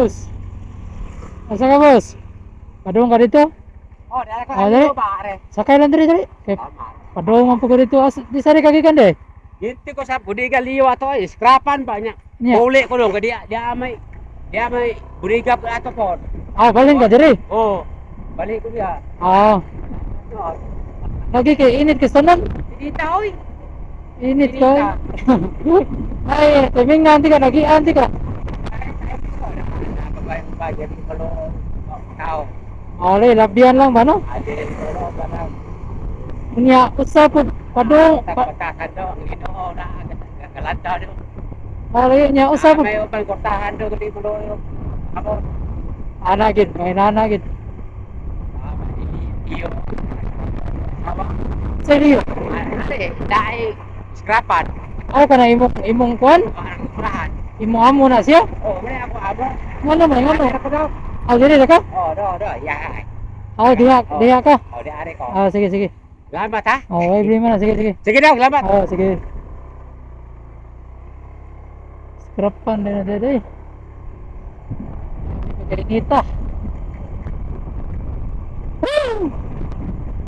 Boss. Asa ka, boss? Padung ka dito? Oh, dara ko Ah, dali. ba are. Sakay lang diri diri. Kay padung man po ko dito. As, di sari kagikan de. Ginti ko sa budiga liyo ato ay scrapan ba niya. Niya. Uli ko dong kay dia may budiga po ato po. Ah, balhin ka diri. Oh. Balik ko diya. Ah, Oh. lagi kay init kay tanan. Dita oy. Init ko. Ay, timing nga anti ka, nagi anti ka. Tao. Ole, labian lang ba, no? Ade ko parang Unya, usa po padung pa, batasan daw ang Ginoo na galantaw daw. ole nya usa po. May upang kortahan daw kadi mo amo. Ana gid, may nana gid. Iyo. Amo. Seryo. Ate, dai scrapan. Aw kana imong imong kwan, Ang kurahan. imong amo na siya. Oh, muna ako amo. Ngano man ngano? Ako daw. Aw diri ra ka? Oh, do do ya. Aw diha, diha ka. Oh, di are ko. Ah, sige sige. Salamat ha. Oh, ay problema na, sige sige. Sige daw, salamat. Oh, sige. Scrapan din na dede. Pagkainita.